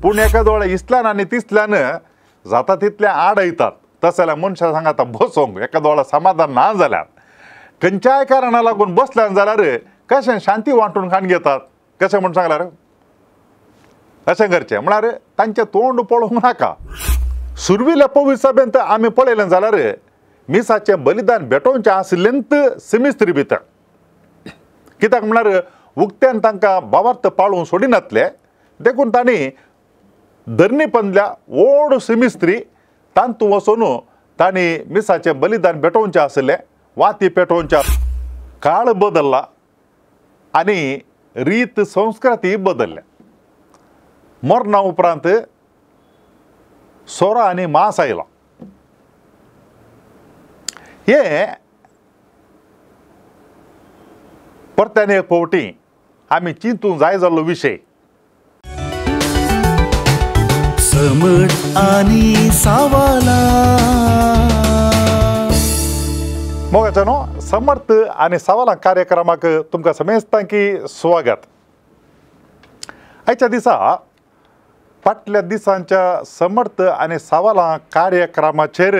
पूण एका दोळ्या इसल्यान आनी तिसल्यान जाता तितलें आडयतात. तशें जाल्यार मनशां सांगाता बसोंक एका दोळ्या समाधान ना जाल्यार खंयच्याय कारणा लागून बसल्यान जाल्यार कशें शांती वांटून खाण घेतात कशें म्हूण सांगल्यार अशें करचें म्हळ्यार तांचें तोंड पळोवंक नाका. सुरवेल्या पवित्र सभेंत आमी पळयलें जाल्यार मिसाचें बलिदान भेटोवचें आशिल्लेंत सिमिस्त्री भितर, कित्याक म्हळ्यार उक्त्यान तांकां भावार्थ पाळूंक सोडिनातले, देखून तांणी धरणी पंदल्या व्हड सिमिस्त्री तांतू वचून तांणी मिसाचें बलिदान भेटोवचें आशिल्लें, वाती पेटोवच्या. काळ बदल्ला आनी रीत संस्कृती बदल्ल्या. मरणा उपरांत सोरो आनी मांस आयला. हे परत्यान एक फावटी आमी चिंतूंक जाय जाल्लो विशय. समज आनी सवालां. मोगाच्या न्हू समर्थ आनी सवालां कार्यक्रमाक तुमकां समेस्तांकी स्वागत. आयच्या दिसा फाटल्या दिसांच्या समर्थ आनी सवालां कार्यक्रमाचेर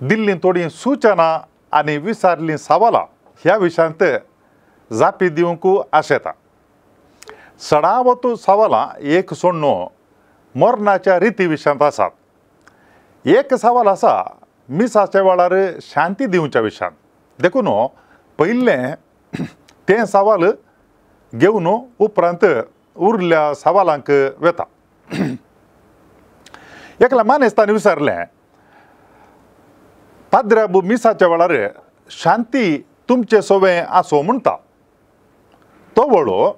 दिल्लीं थोडीं सुचना आनी विचारलीं सवालां ह्या विशयांत जापी दिवंक आशेता. सडावत सवालां एक सोडून मरणाच्या रिती विशयांत आसात. एक सवाल आसा मिसाच्या वेळार शांती दिवच्या विशयांत, देखून पयलें तें सवाल घेवन उपरांत उरल्या सवालांक वेता. एकल्या मानेस्तान विचारलें, पाद्राबू मिसाच्या वेळार शांती तुमचे सोवे आसो म्हणटा, तो वळो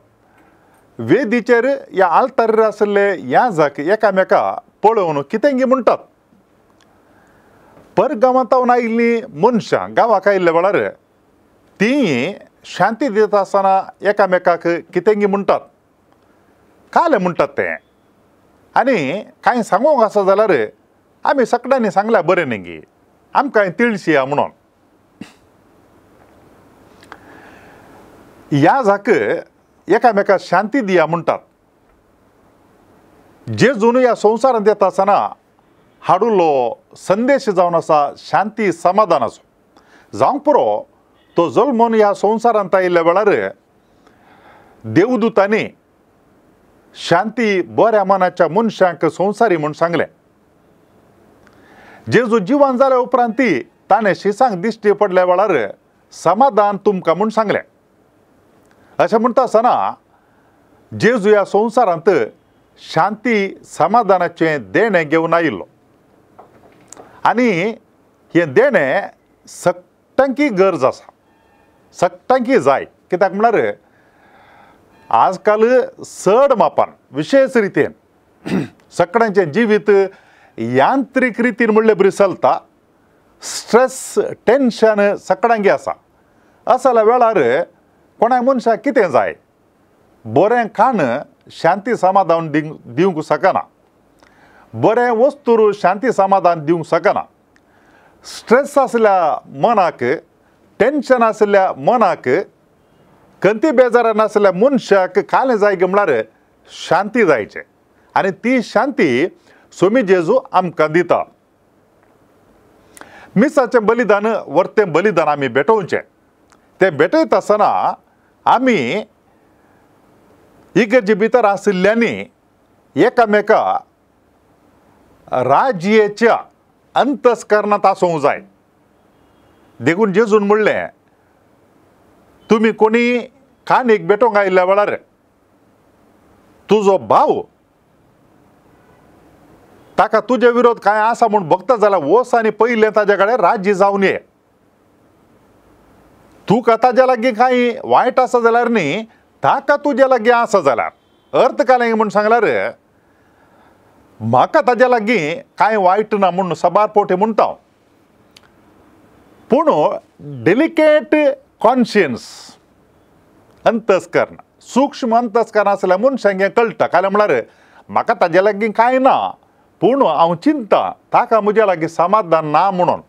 वेदीचेर ह्या आल्तार आशिल्ले याजक एकामेका पळोवन कितेंगी म्हणटात. पर गांवांत आयिल्लीं मनशां गांवाक आयिल्ल्या वेळार तीं शांती दिता आसतना एकामेकाक कितेंगी म्हणटात, कालें म्हणटात तें आनी कांय सांगूंक आसा जाल्यार आमी सगळ्यांनी सांगल्यार बरें न्ही गी, आमकां तिळशी म्हणून. ह्या जाक एकामेका शांती दिया म्हणटात. जेजून ह्या संवसारांत येता आसतना हाडुल्लो संदेश जावन आसा शांती समाधानाचो. जावंक पुरो तो जल्मून ह्या संवसारांत आयिल्ल्या वेळार देवदूतांनी शांती बऱ्या मनाच्या मनशांक संवसारी म्हूण सांगलें. जेजू जिवन जाल्या उपरांत ताणें शिसांक दिश्टी पडल्या वेळार समाधान तुमकां म्हूण सांगलें. अशें म्हणटा आसतना जेजू ह्या संवसारांत शांती समाधानाचें देणें घेवन आयिल्लो आनी हें देणें सगळ्यांकी गरज आसा, सगळ्यांकी जाय. कित्याक म्हळ्यार आजकाल चड मापान विशेश रितीन सगळ्यांचें जिवीत यांत्रीक रितीन म्हणले बरी चलता. स्ट्रेस टेन्शन सगळ्यांकी आसा. असल्या वेळार कोणाय मनशाक कितें जाय, बरें खाण शांती समाधान दिवंक शकना, बरें वस्तूर शांती समाधान दिवंक शकना. स्ट्रेस आसल्या मनाक, टेन्शन आसल्या मनाक, खंती बेजारान आसल्या मनशाक कालें जाय म्हळ्यार शांती जायचें आनी ती शांती स्वामी जेजू आमकां दिता. मिसाचें बलिदान वर्तें बलिदान आमी भेटोवचें. तें भेटयता आसतना आमी इगर्जे भितर आशिल्ल्यांनी एकामेका राजयेच्या अंतस्करणांत आसूंक जाय. देखून जेजून म्हणलें, तुमी कोणी काणीक भेटोवंक आयिल्ल्या वेळार तुजो भाव ताका तुजे विरोध कांय आसा म्हूण भोगता जाल्यार वच आनी पयलें ताजे कडेन राज्य जावन ये. तुका ताज्या लागीं कांय वायट आसा जाल्यार न्ही, ताका तुज्या लागीं आसा जाल्यार अर्थ कालें म्हूण सांगल्यार म्हाका ताज्या लागीं कांय वायट ना म्हूण साबार पोटे म्हणटा, पूण डेलिकेट कॉन्शियन्स अंतस्करण सूक्ष्म अंतस्करण आसल्यार मनशांक हें कळटा. कालें म्हळ्यार म्हाका ताज्या लागीं कांय ना, पूण हांव चिंता ताका म्हज्या लागीं समाधान ना म्हणून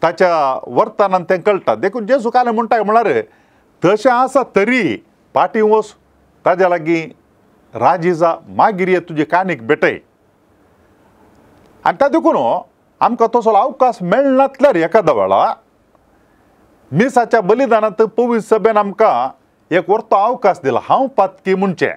ताच्या वर्तनान तें कळटा. देखून जेजू कालें म्हणटा म्हळ्यार तशें आसा तरी फाटीं वच ताज्या लागीं राजी जा, मागीर ये तुजे कानीक भेटय. आनी त्या देखून आमकां तसो अवकाश मेळनातल्यार एखाद्या वेळा मिसाच्या बलिदानांत पवित्र सभेन आमकां एक व्हरतो अवकाश दिला. हांव पातकी म्हणचें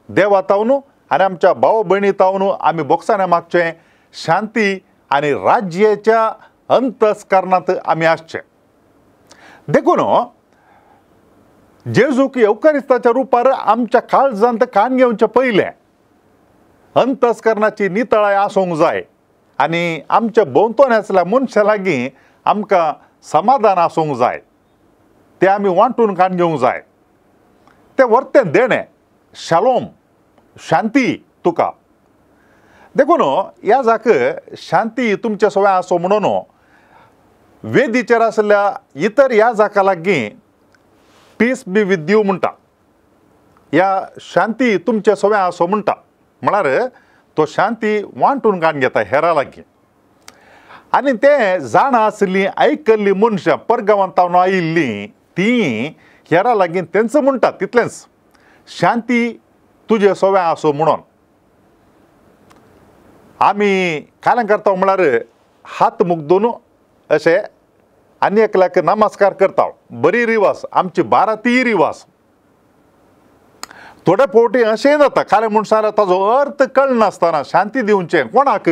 देवा तावन आनी आमच्या भाव भयणी तावन आमी बोगसाणे मागचें, शांती आनी राज्याच्या अंतस्करणांत आमी आसचें. देखून जेजूक येवकारिस्ताच्या रुपार आमच्या काळजांत कान घेवचें पयलें अंतस्करणाची नितळाय आसूंक जाय आनी आमच्या भोंवतणी आसल्या मनशां लागीं आमकां समाधान आसूंक जाय, तें आमी वांटून कान घेवंक जाय. तें वर्तें देणें शालोम, शांती तुका. देखून ह्या जाक शांती तुमच्या सवय आसो म्हणून वेदीचेर आसल्या इतर ह्या जाका लागीं पीस बी विथ you म्हणटा, ह्या शांती तुमच्या सवय आसो म्हणटा, म्हळ्यार तो शांती वांटून कान घेता हेरा लागीं. आनी तें जाणा आसलीं आयकल्लीं मनशां परगांवांत तावन आयिल्लीं तीं हेरा लागीं तेंच म्हणटा तितलेंच, शांती तुजे सवय आसो म्हणून. आमी काल्यां करता म्हळ्यार हात मुगदून अशें आनी एकल्याक नमस्कार करता, बरी रिवाज आमची भारतीय रिवाज. थोडे फावटी अशेंय जाता कालें म्हूण सांगल्यार ताजो अर्थ कळनासतना शांती दिवचें कोणाक,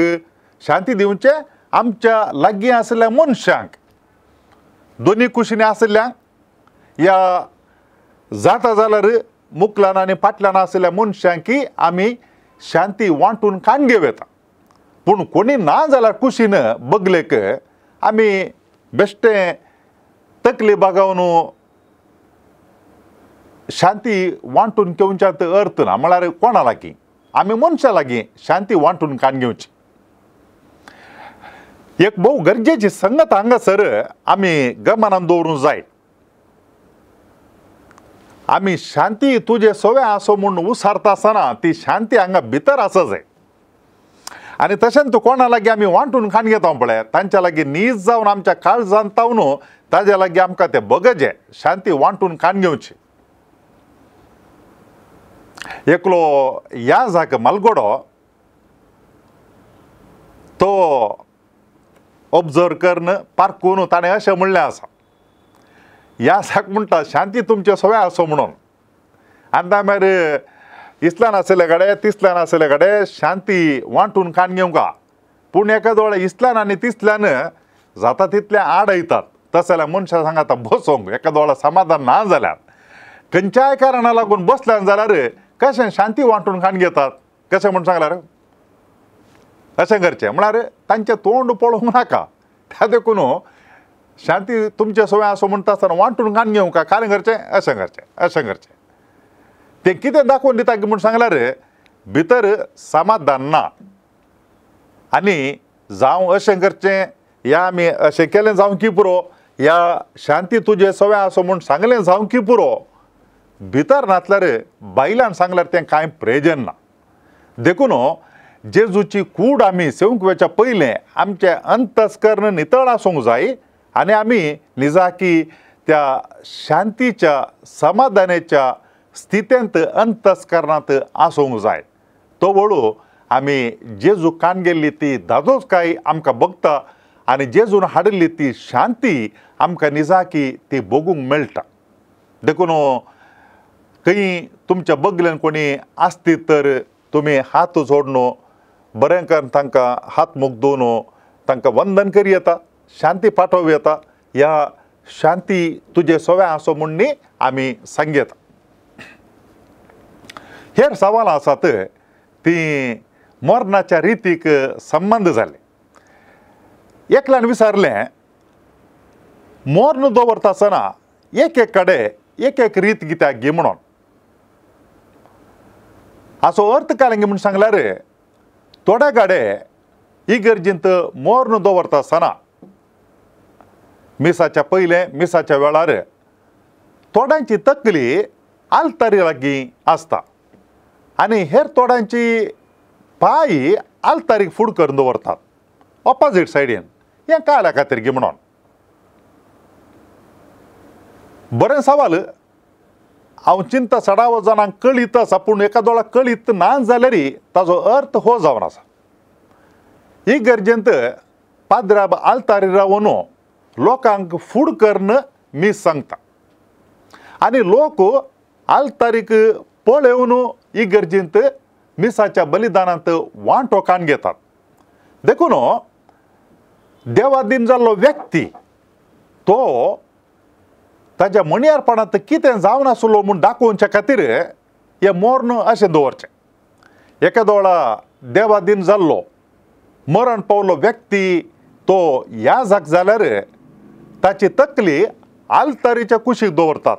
शांती दिवचें आमच्या लागीं आशिल्ल्या मनशांक, दोनी कुशींनी आशिल्ल्यांक, या जाता जाल्यार मुखल्यान आनी फाटल्यान आशिल्ल्या मनशांकी आमी शांती वांटून कान घेवं येता. पूण कोणी ना जाल्यार कुशीन बगलेक आमी बेश्टें तकली बागावन शांती वांटून घेवच्यात अर्थ ना. म्हळ्यार कोणा लागीं, आमी मनशां लागीं शांती वांटून कान घेवची. एक भोव गरजेची संगत हांगासर आमी गमनान दवरूंक जाय. आमी शांती तुजे सवे आसो म्हूण उसारता आसतना ती शांती हांगा भितर आसा जाय. आनी तशेंच कोणा लागीं आमी वांटून खाण घेता पळय तांच्या लागीं नीज जावन आमच्या काळजान तावन ताज्या लागीं आमकां तें बगजें शांती वांटून खाण घेवची. एकलो ह्या जाक मालगोडो तो ऑब्जर्व करून पारकून ताणें अशें म्हणलें आसा, ह्या साक म्हणटा शांती तुमचे सवय आसो म्हणून. आनी ता मागीर इस्लान आशिल्ले कडेन तिसल्यान आशिल्ले कडेन शांती वांटून खाण घेवंक, पूण एका दोळे इस्लान आनी तिसल्यान जाता तितले आड येतात. तशें जाल्यार मनशां सांगाता बसोंक एका दोळा समाधान ना जाल्यार खंयच्याय कारणा लागून बसल्यान जाल्यार कशें शांती वांटून खाण घेतात कशें म्हूण सांगल्यार अशें करचें म्हळ्यार तांचें तोंड पळोवंक नाका. त्या देखून शांती तुमचे सवय आसो म्हणटा आसतना वांटून खाण घेवंक कारण करचें अशें करचें अशें करचें. तें कितें दाखोवन दिता की म्हूण सांगल्यार भितर समाधान ना. आनी जावं अशें करचें या आमी अशें केलें जावं की पुरो, या शांती तुजे सवय आसो म्हूण सांगलें जावं की पुरो, भितर नासल्यार बायलान सांगल्यार तें कांय प्रयोजन ना. देखून जेजूची कूड आमी सेवंक वचच्या पयलें आमचें अंतस्कर्ण नितळ आसूंक जाय आनी आमी निजाकी त्या शांतीच्या समाधानाच्या स्थितेंत अंतस्करणांत आसूंक जाय. तो वळू आमी जेजू कान गेल्ली ती दादोजकाय आमकां बगता आनी जेजून हाडिल्ली ती शांती आमकां निजाकी ती भोगूंक मेळटा. देखून खंय तुमच्या बगलेन कोणी आसती तर तुमी हात जोडून बरें करून तांकां हात मुगदून तांकां वंदन करी येता, शांती पाठोवं येता. ह्या शांती तुजे सवय आसो म्हूण न्ही आमी सांगता. हेर सवालां आसात तीं मरणाच्या रितीक संबंद जाले. एकल्यान विचारलें मर्ण दवरता आसतना एक एक कडेन एक एक रीत कित्याक गी म्हणून. हाचो अर्थ काय म्हूण सांगल्यार थोड्या कडेन इगर्जींत मर्ण दवरता आसतना मिसाच्या पयलें मिसाच्या वेळार थोड्यांची तकली आल्तारी लागीं आसता आनी हेर थोड्यांची पांय आल्तारीक फूड करून दवरतात ऑपोजीट सायडीन. हें काल्या खातीर गी म्हणून बरें सवाल. हांव चिंता सडाव जाणांक कळीत आसा, पूण एका दोळा कळीत ना जाल्यार ताजो अर्थ हो जावन आसा. इगर्जेंत पाद्राब आल्तारी रावन लोकांक फूड करून मीस सांगता आनी लोक आल्तारीक पळोवन इगर्जेंत मिसाच्या बलिदानांत वांटो काण घेतात. देखून देवादीन जाल्लो व्यक्ती तो ताज्या मणयारपणांत कितें जावन आसलो म्हूण दाखोवच्या खातीर हें मोर्न अशें दवरचें. एका दोळा देवादीन जाल्लो मरण पावलो व्यक्ती तो याजक जाल्यार ताची तकली आल्तारीच्या कुशीक दवरतात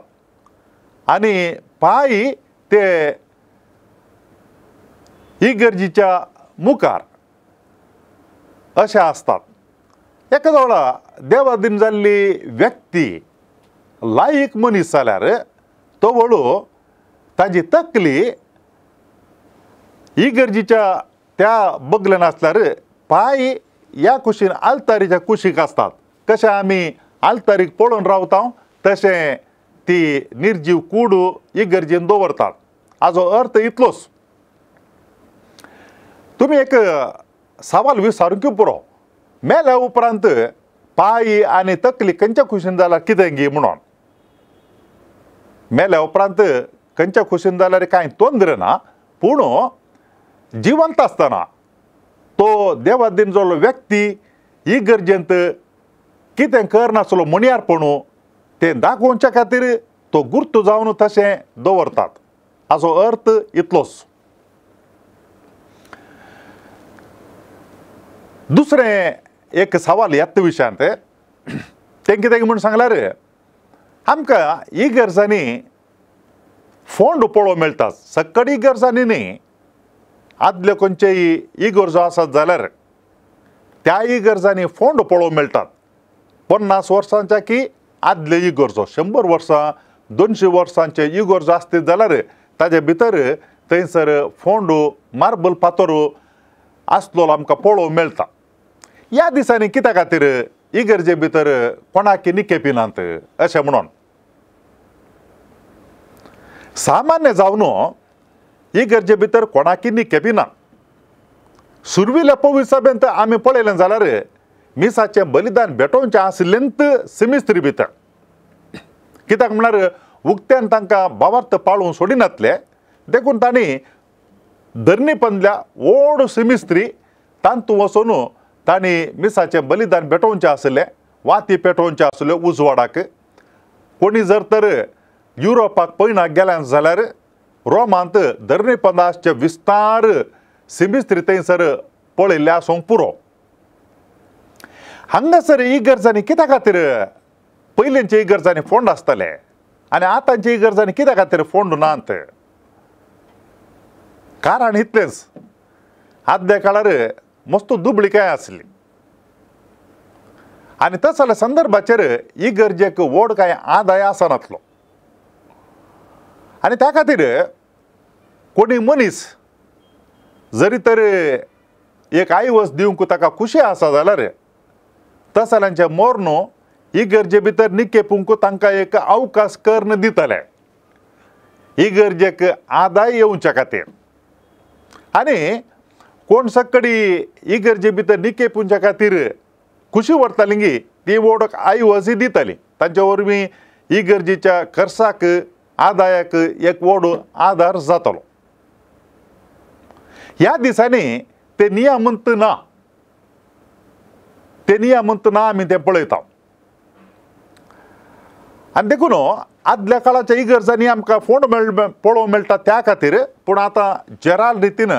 आनी पांय ते इगर्जीच्या मुखार अशे आसतात. एका दोळा देवादीन जाल्ली व्यक्ती लायक मनीस जाल्यार तो वळू ताजी तकली इगर्जीच्या त्या बगलेन आसल्यार पांय ह्या कुशीन आल्तारीच्या कुशीक आसतात. कशें आमी आल्तारीक पळोवन रावता तशें ती निर्जीव कूड इगर्जेन दवरतात. हाजो अर्थ इतलोच. तुमी एक सवाल विचारूंक पुरो, मेल्या उपरांत पांय आनी तकली खंयच्या कुशीन जाल्यार कितें गी म्हणून. मेल्या उपरांत खंयच्या कुशीन जाल्यार कांय तोंद्र ना, पूण जिवंत आसतना तो देवादीन जाल्लो व्यक्ती इगर्जेंत कितें करनासलो मणयारपण तें दाखोवच्या खातीर तो गुर्तू जावन तशें दवरतात. हाचो अर्थ इतलोच. दुसरें एक सवाल ह्याच विशयांत तें कितें म्हूण सांगल्यार आमकां इगर्जांनी फोंड पळोवंक मेळटा. सकड इगर्जांनी न्ही, आदल्यो खंयचेय इगर्जो आसत जाल्यार त्या इगर्जांनी फोंड पळोवंक मेळटात. 50 वर्सांच्या की आदल्यो इगर्जो, 100 वर्सां 200 वर्सांचे इगर्जो आसतीत जाल्यार ताजे भितर थंयसर फोंड मार्बल फातर आसलो आमकां पळोवंक मेळटा. ह्या दिसांनी कित्या खातीर इगर्जे भितर कोणाक निकेपी नात अशें म्हणून सामान्य जावन इगर्जे भितर कोणाक निकेपी ना. सुरवेल्या पवित्र आमी पळयलें जाल्यार मिसाचें बलिदान भेटोवचें आशिल्लेंत सिमिस्त्री भितर, कित्याक म्हळ्यार उक्त्यान तांकां भावार्थ पाळूंक सोडिनातले, देखून तांणी धरणी पंदल्या व्हड सिमिस्त्री तांतू वचून तांणी मिसाचें बलिदान भेटोवचें आशिल्लें, वाती पेटोवचें आशिल्ल्यो उजवाडाक. कोणी जर तर युरोपाक पयणाक गेल्यान जाल्यार रोमांत धरणी पंदासचे विस्तार सिमिस्त्री थंयसर पळयल्ले आसूंक पुरो. हांगासर इगर्जांनी कित्या खातीर पयलींच्या इगर्जांनी फोंड आसताले आनी आतांच्या इगर्जांनी कित्या खातीर फोंड नात? कारण इतलेंच, आदल्या काळार मस्त दुबळिकाय आसली आनी तसल्या संदर्भाचेर इगर्जेक व्हड कांय आदाय आसनातलो आनी त्या खातीर कोणी मनीस जरी तर एक आयवस दिवंक ताका खुशी आसा जाल्यार तसल्यांचे मोर्नो इगर्जे भितर निकेपूंक तांकां एक अवकाश करून दितले इगर्जेक आदाय येवच्या खातीर. आनी कोण सकडी इगर्जे भितर निकेपूंच्या खातीर खुशी व्हरताली गी ती व्हड आयवसी दिताली, तांचे वरवीं इगर्जेच्या खर्चाक आदायाक एक व्हड आदार जातलो. ह्या दिसांनी ते नियमंत ना, ते नियमंत ना आमी तें पळयता. आनी देखून आदल्या काळाच्या इगर्जांनी आमकां फोंड पळोवंक मेळटा त्या खातीर, पूण आतां जेराल रितीन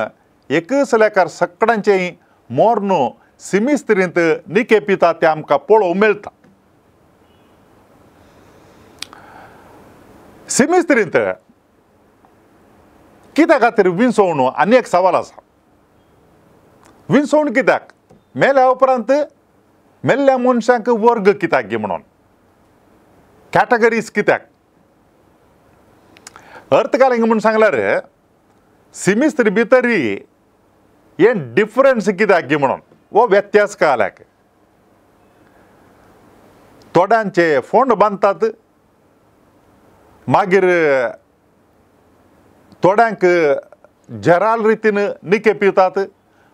एकच लेखार सगळ्यांचें मोर्नो सिमिस्त्रींत निके पिता तें आमकां पळोवंक मेळटा. सिमिस्त्रींत कित्या खातीर विंचवण आनी एक सवाल आसा. विंचवण कित्याक? मेल्या उपरांत मेल्ल्या मनशांक वर्ग कित्याक गी म्हणून कॅटेगरीज कित्याक? अर्थ काय म्हूण सांगल्यार सिमिस्त्री भितरी हें डिफरन्स कित्याक गी म्हणून वो व्यत्यास कळ्ळ्याक. थोड्यांचे फोंड बांदतात, मागीर थोड्यांक जराल रितीन निके पितात,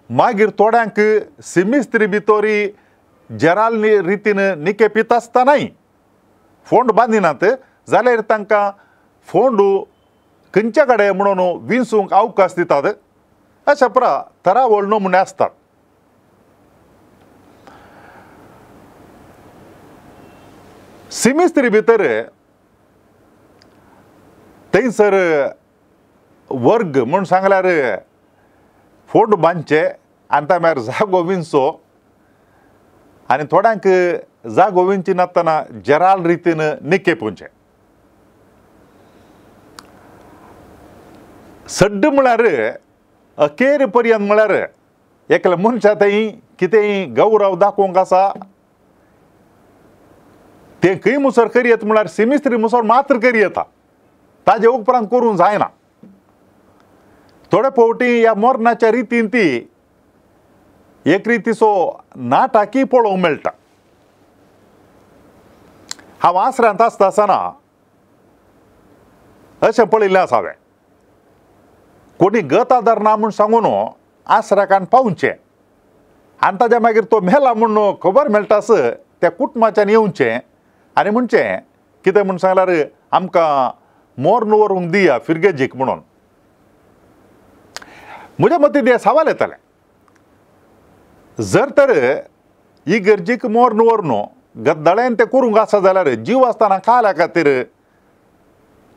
मागीर थोड्यांक सिमिस्त्री भितरी जराल रितीन निके पिता आसतनाय फोंड बांदिनात जाल्यार तांकां फोंड खंयच्या कडेन म्हणून विंचूंक अवकाश दितात. अशा प्रा थरावळ नमुने आसतात. सिमिस्त्री भितर थंयसर वर्ग म्हूण सांगल्यार फोंड बांदचे आनी त्या मागीर जागो विंचो आनी थोड्यांक जागो विंची नासतना जराल रितीन निके पुंचे. सड्ड म्हळ्यार अखेर पर्यंत म्हळ्यार एकल्या मनशा थंय कितेंय गौरव दाखोवंक आसा तें खंय मुसर करयत म्हळ्यार सिमिस्त्री मुसर मात्र करयता, ताजे उपरांत करूंक जायना. थोडे फावटी ह्या मरणाच्या रितीन ती एक रितीचो नाटकी पळोवंक मेळटा. हांव आसऱ्यांत आसता आसतना अशें पळयल्लें आसा हांवें, कोणी गत आदार ना म्हूण सांगून आसऱ्याकान पावचें आनी ताज्या मागीर तो मेला म्हूण खबर मेळटास त्या कुटुंबाच्यान येवचें आनी म्हणचें कितें म्हूण सांगल्यार आमकां मोर्न व्हरूंक दिया फिरगेजीक म्हणून. म्हज्या मतींत हें सवाल येतालें, जर तर इगर्जीक मोर्न व्हरून गद्दाळ्यान तें करूंक आसा जाल्यार जीव आसतना खाल्या खातीर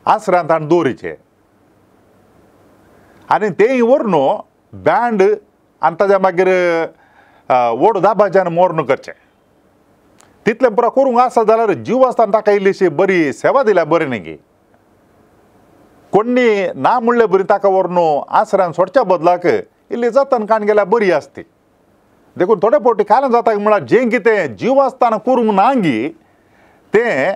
आसऱ्यांत हाडून दवरिचें आनी तेंय व्हरून बँड आनी ताज्या मागीर व्हड दाबाच्यान मोर्न करचें. तितलें पुरो करूंक आसा जाल्यार जीव आसतना ताका इल्लीशी बरी सेवा दिल्यार बरी न्ही. कोणी ना म्हणले बरी ताका व्हरून आसऱ्यान सोडच्या बदलाक इल्ली जतन काण गेल्यार बरी आसती. देखून थोडे फावटी कारण जाता म्हळ्यार जें कितें जीव आसतना करूंक ना गी तें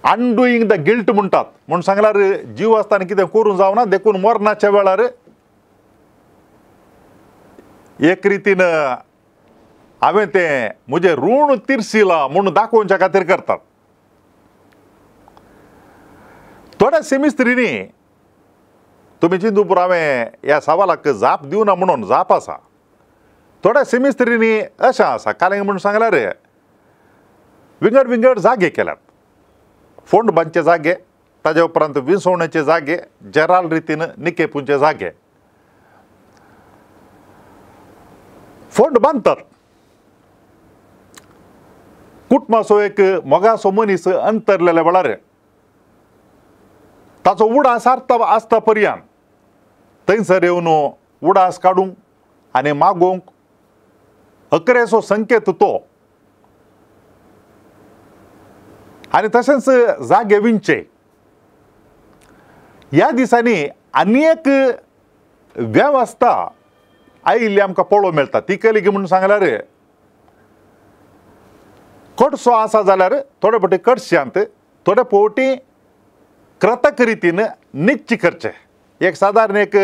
अनडुईंग the guilt म्हणटात. म्हूण सांगल्यार जीव आसतना कितें करूंक जावना देखून मरणाच्या वेळार एक रितीन हांवें तें म्हजें ऋण तिरशिलां म्हूण दाखोवच्या खातीर करतात. थोड्या सिमिस्त्रींनी तुमी चिंतूपुर हांवें ह्या सवालाक जाप दिवना म्हणून जाप आसा. थोड्या सिमिस्त्रींनी अशें आसा कालें म्हूण सांगल्यार विंगड विंगड जागे केल्यात, फोंड बांदचे जागे, ताज्या उपरांत विंसवणेचे जागे, जराल रितीन निकेपुंचे जागे. फोंड बांदतात, कुटुंबाचो एक मोगाचो मनीस अंतरलेल्या वेळार ताचो उडास आसता पर्यंत थंयसर येवन उडास काडूंक आनी मागोवंक अकरेचो संकेत तो. आनी तशेंच जागे विंचे. ह्या दिसांनी आनी एक वेवस्था आयिल्ली आमकां पळोवंक मेळटा. ती केली म्हणून सांगल्यार कडसो आसा जाल्यार थोडे फावटी कडश्यांत थोडे फावटी क्रतक रितीन निश्ची करचें. एक सादारण एक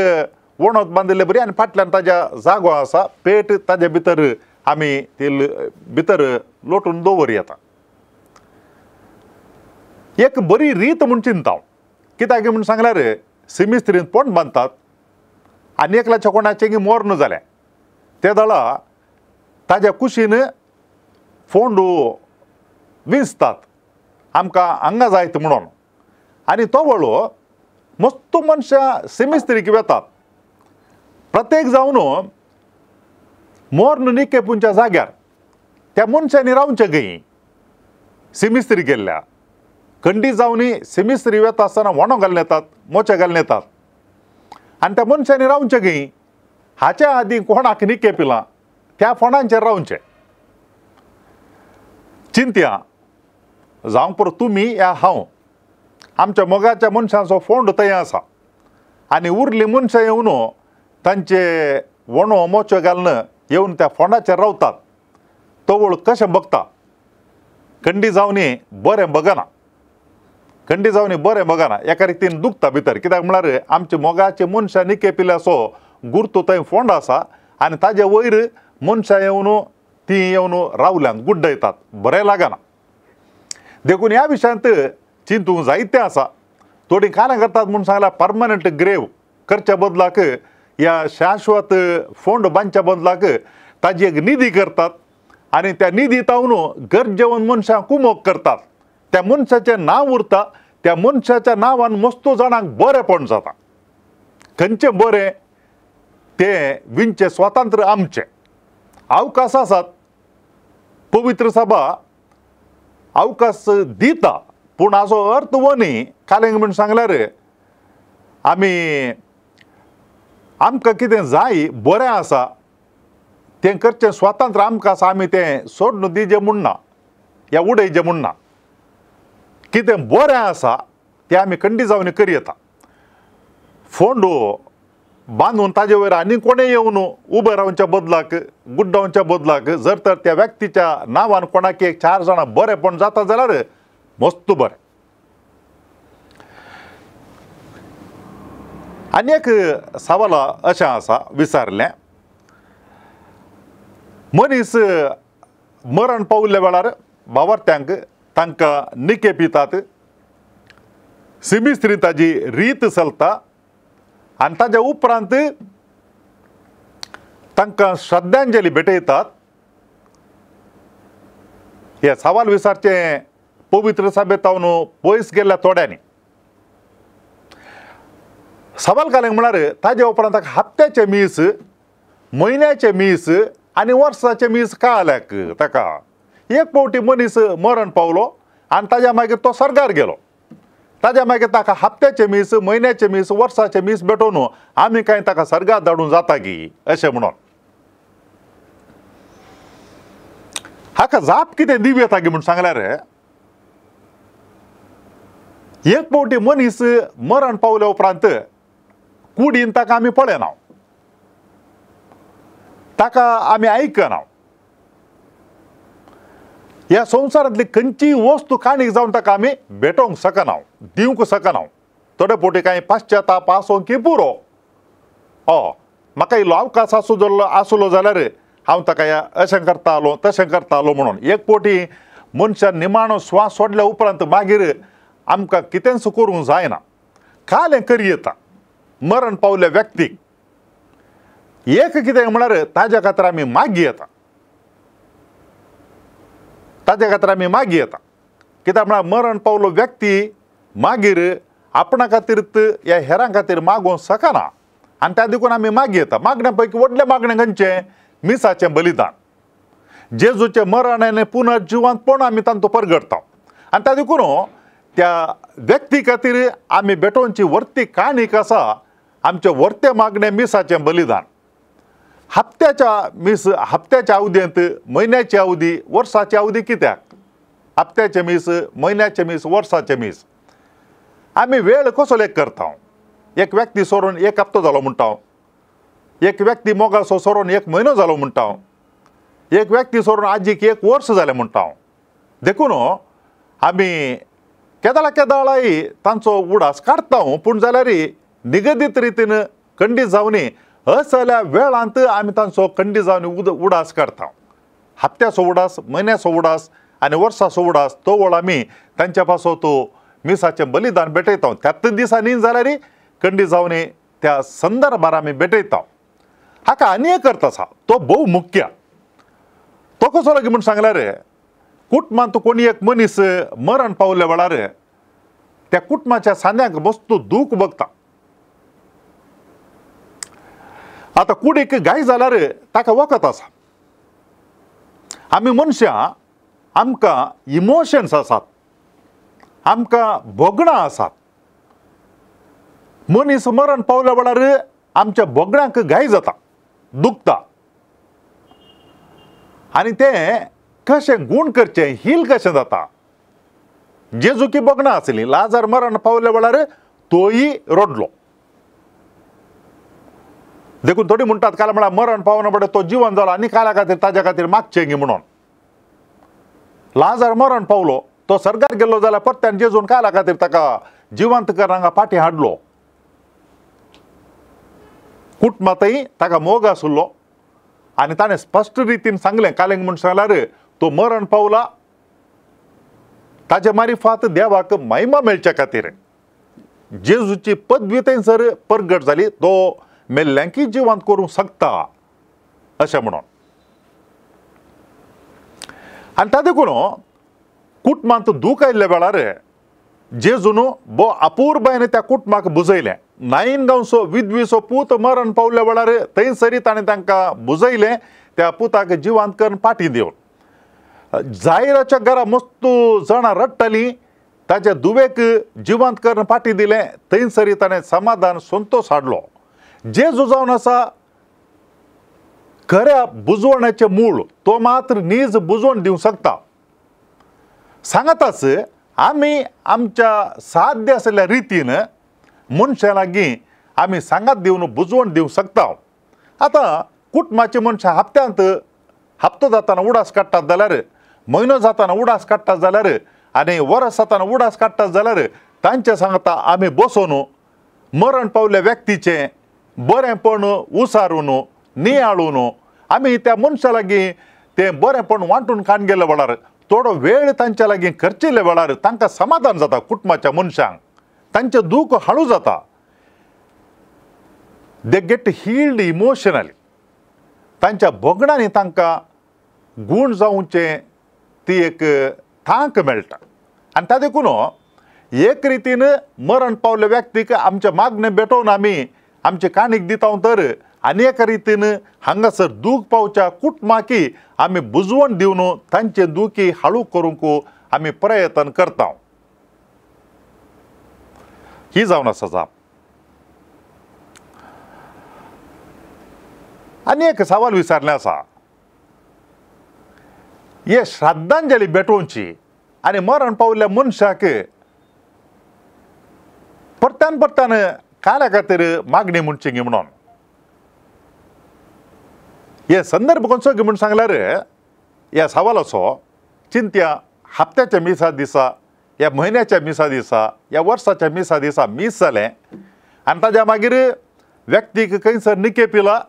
वणत बांदिल्ले बरी आनी फाटल्यान ताज्या जागो आसा पेट ताजे भितर आमी ती भितर लोटून दवर येता. एक बरी रीत म्हूण चिंता हांव, कित्याक म्हूण सांगल्यार सिमिस्त्रीन पोंड बांदतात आनी एकल्याच्या कोणाचें मोर्न जालें ते दळा ताज्या कुशीन फोंड विंचतात आमकां हांगा जायत म्हणून आनी तो वळो मस्त मनशां सिमिस्त्रीक वेतात. प्रत्येक जावन मोर्न निकेपुंच्या जाग्यार त्या मनशांनी रावचें गई सिमिस्त्री केल्ल्या खंडी जावनी सिमिस्त्री वेता आसतना वणो घालून येतात, मोचे घालून येतात आनी त्या मनशांनी रावचें गई. हाच्या आदीं कोणाक निके पिलां त्या फोंडांचेर रावचें. चिंतया जावं पुरो तुमी या हांव आमच्या मोगाच्या मनशांचो फोंड थंय आसा आनी उरली मनशां येवन तांचे वणो मोचो घालून येवन त्या फोंडाचेर रावतात. तवळ कशें बगता खंडी जावनी बरें बगना, खंडी जावनी बरें बगना एका रितीन दुखता भितर. कित्याक म्हळ्यार आमचे मोगाचे मनशां निके पिल्याचो गुर्तो थंय फोंड आसा आनी ताजे वयर मनशां येवन ती येवन रावल्यान गुड्डयतात, बरें लागना. देखून ह्या विशयांत चिंतूंक जायतें आसा. थोडीं कानां करतात म्हूण सांगल्यार परमनंट ग्रेव करच्या बदलाक या शाश्वत फोंड बांदच्या बदलाक ताजी एक निधी करतात आनी त्या निधी तावन गरजेवन मनशां कुमोक करतात। त्या मनशाचें नांव उरता, त्या मनशाच्या नांवान मस्तो जाणांक बरेंपण जाता। खंयचें बरें तें विंचें स्वातंत्र्य आमचें। अवकाश आसात, पवित्र सभा अवकाश दिता, पूण हाचो अर्थ हो न्ही कालेंग म्हूण सांगल्यार आमी आमकां कितें जाय बरें आसा तें करचें स्वातंत्र्य आमकां आसा, आमी तें सोडून दिजें म्हूण ना या उडयचें म्हूण ना। कितें बरें आसा तें आमी खंडी जावन करयता। फोंडो बांदून ताजे वयर आनी कोणें येवन उबे रावच्या बदलाक गुड्डावच्या बदलाक जर तर त्या व्यक्तीच्या नांवान कोणाक एक चार जाणां बरेंपण जाता जाल्यार मस्त बरें। आनी एक सवाल अशें आसा विचारलें, मनीस मरण पाविल्ल्या वेळार भावार्थ्यांक तांकां निके पितात, सिमिस्त्री ताजी रीत चलता आनी ताज्या उपरांत तांकां श्रद्धांजली भेटयतात। हे सवाल विचारचें पवित्र सभेतावन पयस गेल्ल्या थोड्यांनी। सवाल घालें म्हळ्यार ताज्या उपरांत ताका हप्त्याचें मीस, म्हयन्याचें मीस आनी वर्साचें मीस कळ्ळ्याक ताका एक फावटी मनीस मरण पावलो आनी ताज्या मागीर तो सर्गार गेलो, ताज्या मागीर ताका हप्त्याचें मीस, म्हयन्याचें मीस, वर्साचें मीस भेटोवन आमी कांय ताका सर्गार धाडून जाता की अशें म्हणून हाका जाप कितें दिवं येता की म्हूण सांगल्यार एक फावटी मनीस मरण पावल्या उपरांत कुडीन ताका आमी पळयना, ताका आमी आयकना। ह्या संवसारांतली खंयचीय वस्तू काणीक जावन ताका आमी भेटोवंक शकना, दिवंक शकना। थोडे फावटी कांय पाश्चाताप आसूं की पुरो, म्हाका इल्लो अवकाश आसूं आसलो जाल्यार हांव ताका ह्या अशें करतालो तशें करतालो म्हणून। एक फावटी मनशान निमाणो स्वास सोडल्या उपरांत मागीर आमकां कितेंच करूंक जायना। कालें करयेता मरण पावल्या व्यक्तीक एक कितें म्हळ्यार ताज्या खातीर आमी मागी येता, ताज्या खातीर आमी मागी येता। कित्याक म्हळ्यार मरण पावलो व्यक्ती मागीर आपणा खातीर ह्या हेरां खातीर मागोवंक शकना आनी त्या देखून आमी मागी येता। मागण्या पैकी व्हडलें मागणें खंयचें? मिसाचें बलिदान, जेजूचें मरण आनी पुनर्जिवंतपण आमी तांचो परगटता आनी त्या देखून त्या व्यक्ती खातीर आमी भेटोवची व्हरती काणीक आसा आमचें व्हरतें मागणें मिसाचें बलिदान। हप्त्याच्या मीस, हप्त्याच्या अवधींत, म्हयन्याची अवधी, वर्साची अवधी कित्याक? हप्त्याचें मीस, म्हयन्याचें मीस, वर्साचें मीस आमी वेळ कसो लेख करता? एक व्यक्ती सोडून एक हप्तो जालो म्हणटा, एक व्यक्ती मोगासो सोडून एक म्हयनो जालो म्हणटा, एक व्यक्ती सोडून आजीक एक वर्स जालें म्हणटा। देखून आमी केदाळा केदाळाय तांचो उडास काडटा, पूण जाल्यार निगदीत रितीन खंडीत जावनी असल्या वेळांत आमी तांचो खंडी जावन उडास काडटा। हप्त्याचो उडास, म्हयन्याचो उडास आनी वर्साचो उडास तो वेळ आमी तांच्या पासत मिसाचें बलिदान भेटयता। त्याच दिसांनी जाल्यार खंडी जावनी त्या संदर्भार आमी भेटयता। हाका आनी एक अर्थ आसा, तो भोव मुख्य। तो कसो लागीं म्हूण सांगल्यार कुटुंबांत कोणी एक मनीस मरण पावल्या वेळार त्या कुटुंबाच्या सांद्यांक मस्त दूख भोगता। आतां कुडीक घाय जाल्यार ताका वखद आसा। आमी मनशां आमकां इमोशन्स आसात, आमकां भोगणां आसात। मनीस मरण पावल्या वेळार आमच्या भोगणांक घाय जाता, दुखता आनी तें कशें गूण करचें, हील कशें जाता। जेजूकी भोगणां आसलीं, लाजार मरण पावल्या वेळार तोय रडलो। देखून थोडी म्हणटात काल म्हळ्यार मरण पावना पडे तो जिवन जालो आनी काला खातीर ताज्या खातीर मागचें गी म्हणून। लाजार मरण पावलो, तो सर्गार गेल्लो जाल्यार परत्यान जेजून काला खातीर ताका जिवंत कर हांगा फाटीं हाडलो। कुटुंबांतय ताका मोग आसलो आनी ताणें स्पश्ट रितीन सांगलें, कालेंग म्हूण सांगल्यार तो मरण पावला ताजे मारिफात देवाक महिमा मेळच्या खातीर। जेजूची पदवी थंयसर परगट जाली, तो मेल्ल्यांकी जिवंत करूंक शकता अशें म्हणून। आनी ता देखून कुटुंबांत दूख आयिल्ल्या वेळार जेजून बो अपुरबायेन त्या कुटुंबाक बुजयलें। नाईन गांवचो विधवीचो पूत मरण पावल्या वेळार थंयसरी ताणें तांकां बुजयलें, त्या पुताक जिवंत करून पाटी दिवन। जायराच्या घरा मस्त जाणां रडटालीं, ताच्या दुवेक जिवंत करून पाटी दिलें, थंयसरी ताणें समाधान संतोश हाडलो। जेजू जावन आसा खऱ्या बुजवण्याचें मूळ, तो मात्र नीज बुजवण दिवंक शकता। सांगताच आमी आमच्या साध्य आशिल्ल्या रितीन मनशां लागीं आमी सांगात दिवन बुजवण दिवंक शकता। आतां कुटुंबाची मनशां हप्त्यांत हप्तो जाताना उडास काडटात जाल्यार, म्हयनो जाताना उडास काडटात जाल्यार आनी वर्स जाताना उडास काडटात जाल्यार तांचे सांगता आमी बसोवन मरण पावल्या व्यक्तीचें बरेंपण उसारून नियाळून आमी त्या मनशा लागीं तें बरेंपण वांटून खाण गेल्ल्या वेळार, थोडो वेळ तांच्या लागीं खर्चिल्ल्या वेळार तांकां समाधान जाता, कुटुंबाच्या मनशांक तांचें दूख हाळू जाता। They get healed emotionally. तांच्या भोगणांनी तांकां गूण जावचें ती एक तांक मेळटा। आनी ता देखून एक रितीन मरण पावल्या व्यक्तीक आमच्या मागणें भेटोवन आमी आमचे काणीक दिता तर आनी एका रितीन हांगासर दूख पावच्या कुटुंबाकी आमी बुजवण दिवन तांचे दुखी हाळू करूंक आमी प्रयत्न करता। ही जावन आसा जाप। आनी एक सवाल विचारलें आसा, हे श्रद्धांजली भेटोवची आनी मरण पावल्ल्या मनशाक परत्यान परत्यान काल्या खातीर मागणी म्हणची गी म्हणून हे संदर्भ खंयचो गी म्हूण सांगल्यार ह्या सवालाचो चिंत्या हप्त्याच्या मिसा दिसा, ह्या म्हयन्याच्या मिसा दिसा, ह्या वर्साच्या मिसा दिसा मीस जालें आनी ताज्या मागीर व्यक्तीक खंयसर निकेपिला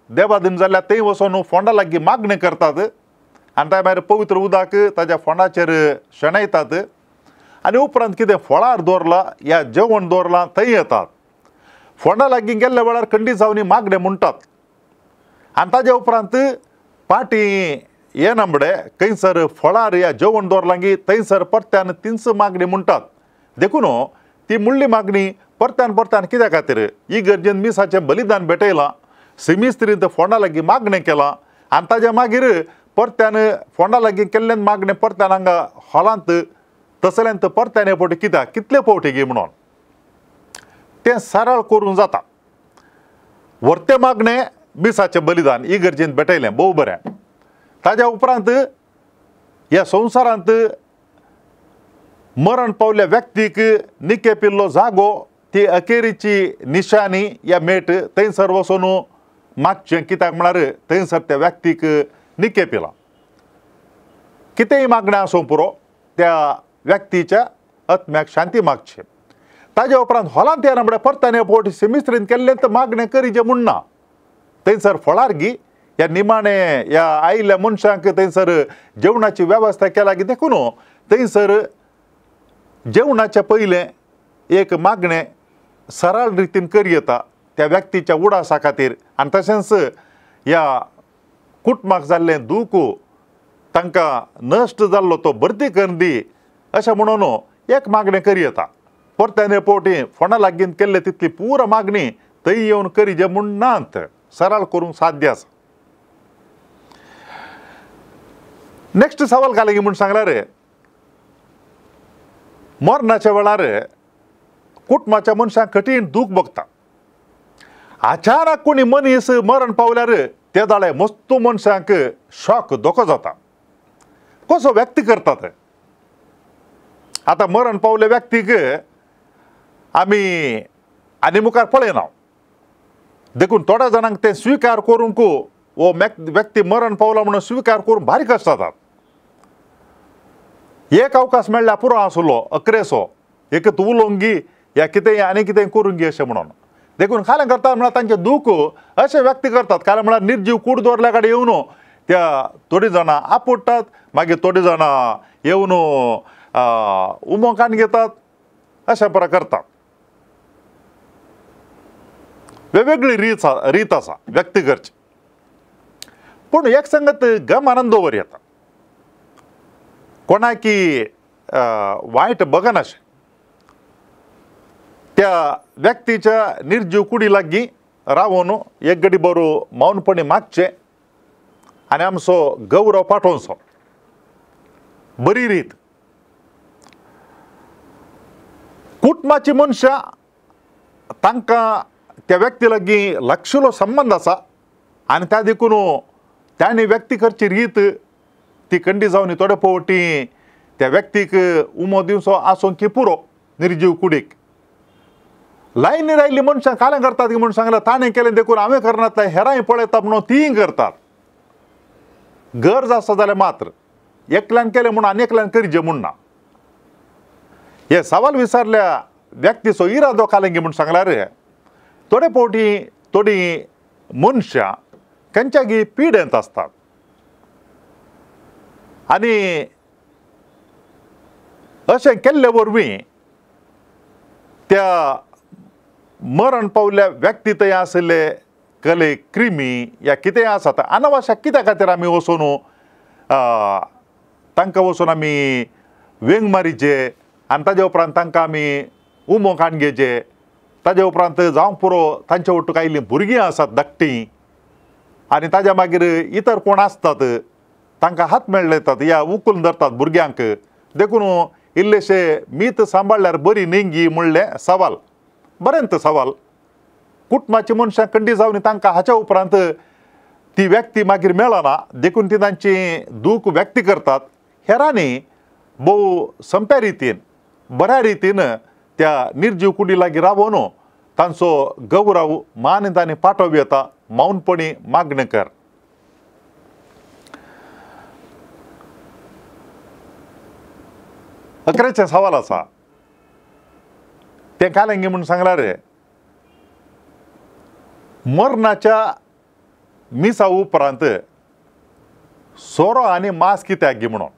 देवादीन जाल्यार थंय वचोन फोंडा लागीं मागणें करतात आनी ताज्या मागीर पवित्र उदक ताज्या फोंडाचेर शेणयतात आनी उपरांत कितें फळार दवरलां या जेवण दवरलां थंय येतात। फोंडा लागीं गेल्ल्या वेळार खंडीत जावन मागणें म्हणटात आनी ताज्या उपरांत पाटी येना म्हळे खंयसर फळार या जेवण दवरलां की थंयसर परत्यान तीच मागणी म्हणटात। देखून ती मुडली मागणी परत्यान परत्यान कित्या खातीर इगर्जेन मिसाचें बलिदान भेटयलां, सिमिस्त्रीन फोंडा लागीं मागणें केलां आनी ताज्या मागीर परत्यान फोंडा लागीं केल्ल्यान मागणें परत्यान हांगा हॉलांत तसल्यांत परत्यान हे फावटी कित्याक कितले फावटी गी म्हणून तें सरळ करूंक जाता। व्हरतें मागणें मिसाचें बलिदान इगर्जेन भेटयलें भोव बरें, ताज्या उपरांत ह्या संवसारांत मरण पावल्ल्या व्यक्तीक निकेपिल्लो जागो ती अखेरीची निशाणी या मेट थंयसर वचून मागचें, कित्याक म्हळ्यार थंयसर त्या व्यक्तीक निकेपिला। कितेंय मागणें आसूं पुरो त्या व्यक्तीच्या आत्म्याक शांती मागची। ताज्या उपरांत हॉलांत येना म्हळ्यार परतान फावटी सिमिस्त्रीन केल्लें तर मागणें करीचें म्हूण ना, थंयसर फळार गी ह्या निमाणे ह्या आयिल्ल्या मनशांक थंयसर जेवणाची वेवस्था केला की देखून थंयसर जेवणाच्या पयलें एक मागणें सरळ रितीन करी येता त्या व्यक्तीच्या उडासा खातीर आनी तशेंच ह्या कुटुंबाक जाल्लें दूख तांकां नश्ट जाल्लो तो भरती करून दी अशें म्हणून एक मागणें करी येता। परत्यान फावटी फोंडा लागीं केल्ले तितली पुरा मागणी थंय येवन करीचे म्हूण नात, सरळ करूंक साध्य आसा। नेक्स्ट सवाल घालें म्हूण सांगल्यार मरणाच्या वेळार कुटुंबाच्या मनशांक कठीण दूख भोगता। अचानक कोणी मनीस मरण पावल्यार ते दाळे मस्त मनशांक शॉक धोको जाता, कसो व्यक्त करतात। आतां मरण पावल्या व्यक्तीक आमी आनी मुखार पळयना, देखून थोड्या जाणांक तें स्विकार करूंक हो व्यक्ती मरण पावला म्हणून स्विकार करूंक भारी कश्ट जातात। एक अवकाश मेळ्ळ्यार पुरो आसलो अकरेसो एक तूं उलोवंक गी या कितें आनी कितें करूंक गी अशें म्हणून, देखून खालें करतात म्हळ्यार तांचें दूख अशें व्यक्त करतात। कारण म्हळ्यार निर्जीव कूड दवरल्या कडेन येवन त्या थोडीं जाणां आपुडटात, मागीर थोडीं जाणां येवन उमो काण घेतात, अशें बरें करतात। वेगवेगळी रीत आसा व्यक्त करची, पूण एक संगत गमानंद दवर येता, कोणाकी वायट बगनाशें त्या व्यक्तीच्या निर्जीव कुडी लागीं रावून एक गडी बरो मौनपणी मागचें आनी आमचो गौरव पाठोवचो, बरी रीत। कुटुंबाची मनशां तांकां त्या व्यक्ती लागीं लागशिल्लो संबंद आसा आनी त्या देखून ताणें व्यक्ती करची रीत ती कंडी जावन थोडे फावटी त्या व्यक्तीक उमो दिवचो आसूंक की पुरो निर्जीव कुडीक। लायनीर आयिल्ली मनशां काल्यां करतात की म्हूण सांगलें ताणें केलें देखून हांवें करनातलें, हेरांय पळयता म्हणून तीय करतात। गरज आसा जाल्यार मात्र एकल्यान केलें म्हूण आनी एकल्यान करचें म्हूण ना। हे सवाल विचारल्या व्यक्तीचो इरादो कालेंगी म्हूण सांगल्यार थोडे फावटी थोडीं मनशां खंयच्यागी पिडेंत आसतात आनी अशें केल्ले वरवीं त्या मरण पावल्ल्या व्यक्ती थंय आशिल्ले कले क्रिमी या कितेंय आसा अनावश्यक कित्या खातीर आमी वचून तांकां वचून आमी वेंग मारीचे आनी ताजे उपरांत तांकां आमी उमो काडून घेवचे, ताजे उपरांत जावंक पुरो तांचे वटूक आयिल्लीं भुरगीं आसात धाकटीं आनी ताज्या मागीर इतर कोण आसतात तांकां हात मेळ्ळे येतात या उखलून धरतात भुरग्यांक, देखून इल्लेशे मीत सांबाळ्ळ्यार बरी न्ही म्हणलें सवाल बरें तो सवाल। कुटुंबाची मनशां कंडी जावन तांकां हाच्या उपरांत ती व्यक्ती मागीर मेळना देखून ती तांची दूख व्यक्त करतात। हेरांनी भोव संप्या रितीन बऱ्या रितीन त्या निर्जीव कुडी लागीं रावून तांचो गौरव मान तांणी पाठोवं येता, मौनपणी मागणें कर। अकराचें सवाल आसा तें कालेंगी म्हूण सांगल्यार मरणाच्या मिसा उपरांत सोरो आनी मांस कित्याक गी म्हणून।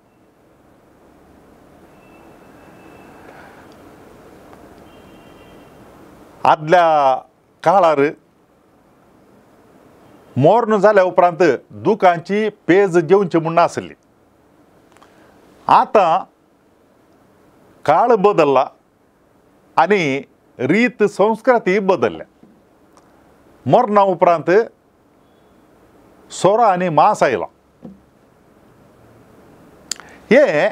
आदल्या काळार मर्ण जाल्या उपरांत दुकांची पेज जेवची म्हूण नासली, आतां काळ बदल्ला आनी रीत संस्कृती बदल्ल्या। मरणा उपरांत सोरो आनी मांस आयला। हे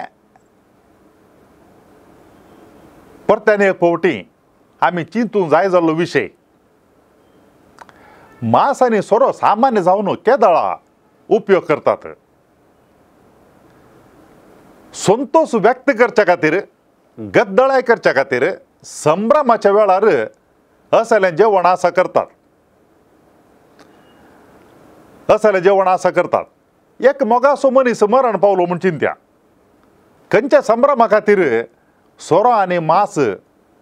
परत्यान एक फावटी आमी चिंतूंक जाय जाल्लो विशय। मांस आनी सोरो सामान्य जावन केदळा उपयोग करतात, संतोष व्यक्त करच्या खातीर, गद्दळाय करच्या खातीर संभ्रमाच्या वेळार असलें जेवण आसा करतात, असलें जेवण आसा करतात। एक मोगासो मनीस मरण पावलो म्हूण चिंत्या, खंयच्या संभ्रमा खातीर सोरो आनी मांस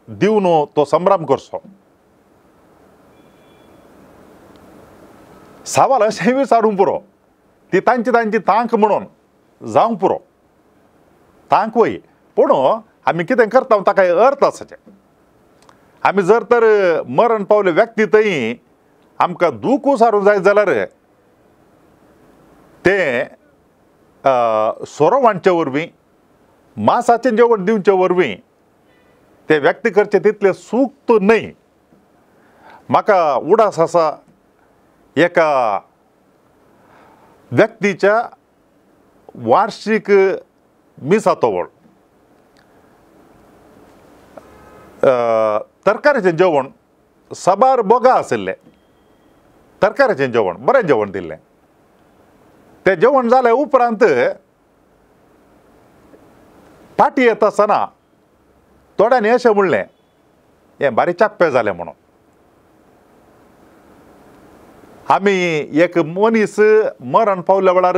दिवन तो संभ्रम करचो। सवाल अशें विचारूंक पुरो, ती तांची तांची तांक म्हणून जावंक पुरो, तांक वय, पूण आमी कितें करता ताका अर्थ आसाचें। आमी जर तर मरण पावले व्यक्ती थंय आमकां दूख सारूंक जाय जाल्यार तें सोरो वांटचे वरवीं, मांसाचें जेवण दिवचे वरवीं ते व्यक्त करचें तितलें सूख न्हय। म्हाका उडास आसा एका व्यक्तीच्या वार्षिक मिसातोवळ तरकारेचें जेवण साबार बोगा आशिल्लें, तरकारेचें जेवण बरें जेवण दिल्लें। तें जेवण जालें उपरांत पाटी येता आसतना थोड्यांनी अशें म्हणलें हें बारीक चाप्पें जालें म्हणून। आमी एक मनीस मरण पावल्या वेळार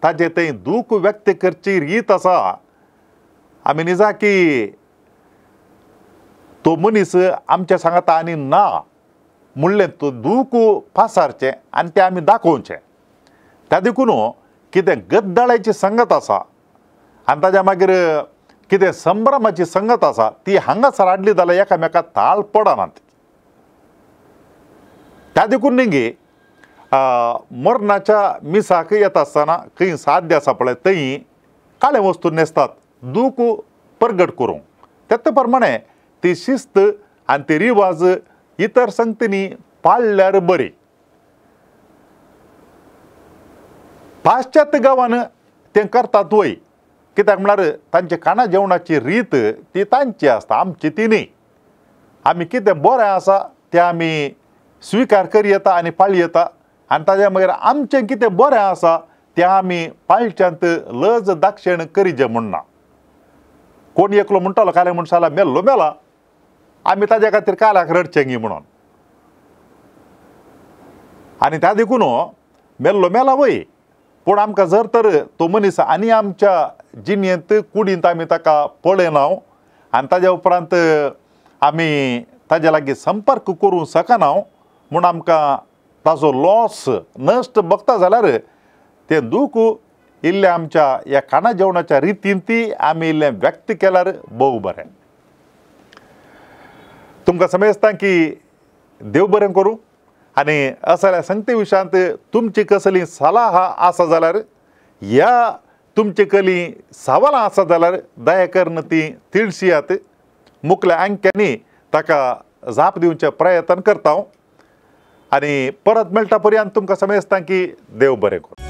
ताजें थंय दूख व्यक्त करची रीत आसा, आमी निजाकी तो मनीस आमच्या सांगाता आनी ना म्हणलें तो दूख पासारचें आनी तें आमी दाखोवचें। त्या देखून कितें गद्दळाची संगत आसा आनी ताज्या मागीर कितें संभ्रमाची संगत आसा ती हांगासर हाडली जाल्यार एकामेका ताळ पडनात। त्या देखून न्ही मरणाच्या मिसाक येता आसतना खंय साध्य आसा पळय थंय काळे वस्तू न्हेसतात दूख परगट करूंक. तेच प्रमाणे ती शिस्त आनी ती रिवाज इतर संगतींनी पाळल्यार बरी. पाश्चात्य गांवान तें करतात वय, कित्याक म्हळ्यार तांचे खाणा जेवणाची रीत ती तांची आसता, आमची ती न्ही. आमी कितें बरें आसा तें आमी स्विकार करयेता आनी पाळयेता आनी ताज्या मागीर आमचें कितें बरें आसा तें आमी पाळच्यांत लज दाक्षेण करीजे म्हूण ना. कोण एकलो म्हणटालो काले मनशाला मेल्लो मेला, आमी ताज्या खातीर काल्याक रडचें गी म्हणून. आनी त्या देखून मेल्लो मेला वय, पूण आमकां जर तर तो मनीस आनी आमच्या जिणेंत कुडींत आमी ताका पळयना आनी ताज्या उपरांत आमी ताज्या लागीं संपर्क करूंक शकना म्हूण आमकां ताजो लॉस नश्ट बघता जाल्यार तें दूख इल्लें आमच्या ह्या खाणा जेवणाच्या रितीन ती आमी इल्लें व्यक्त केल्यार भोव बरें. तुमकां समजता की देव बरें करूं आनी असल्या संगती विशयांत तुमची कसली सलाह आसा जाल्यार ह्या तुमची कसली सवालां आसा जाल्यार दया करून ती तिळसियात. मुखल्या अंक्यांनी ताका जाप दिवचें प्रयत्न करता हांव आनी परत मेळटा पर्यंत तुमकां समजता की देव बरें करूं.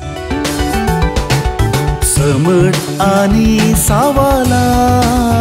समज आनी सवालां.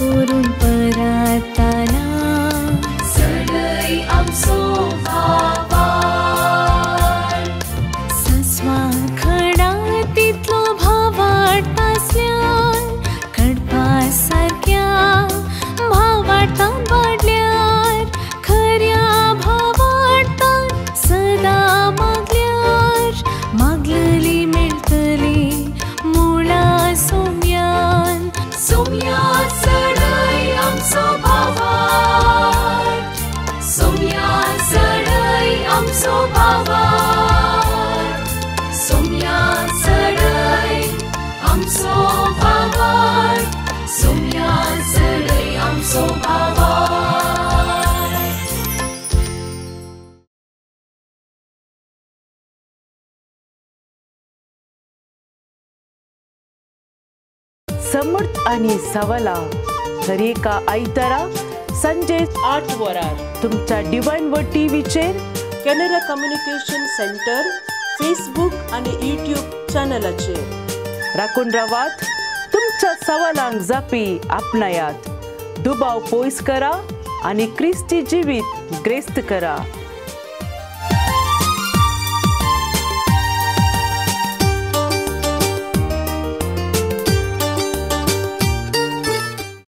करून पराताना सडय आमचो भावार्थ सस्वा खडा तितलो भावार्थ आसल्यार कडपा सारक्या भावार्थान वाडल्यार खऱ्या भावार्थान सदां मागल्यार मागलली मेळटली मुळा सोम्यान सोम्या सडय आमचो भावार्थ सोम्या सडय आमचो भावार्थ सोम्या सडय आमचो भावार्थ सोम्या सडय आमचो भावार्थ. समर्थ आणि सवला दरेका आयतारा संजे 8 वरार तुमच्या डिवायन वर्ड टीव्हीचेर कॅनरा कम्युनिकेशन सेंटर फेसबुक आणि यूट्यूब चॅनलाचेर राखून रावात. तुमच्या सवालांक जापी आपणायात, दुबाव पयस करा आनी क्रिस्ती जिवीत ग्रेस्त करा.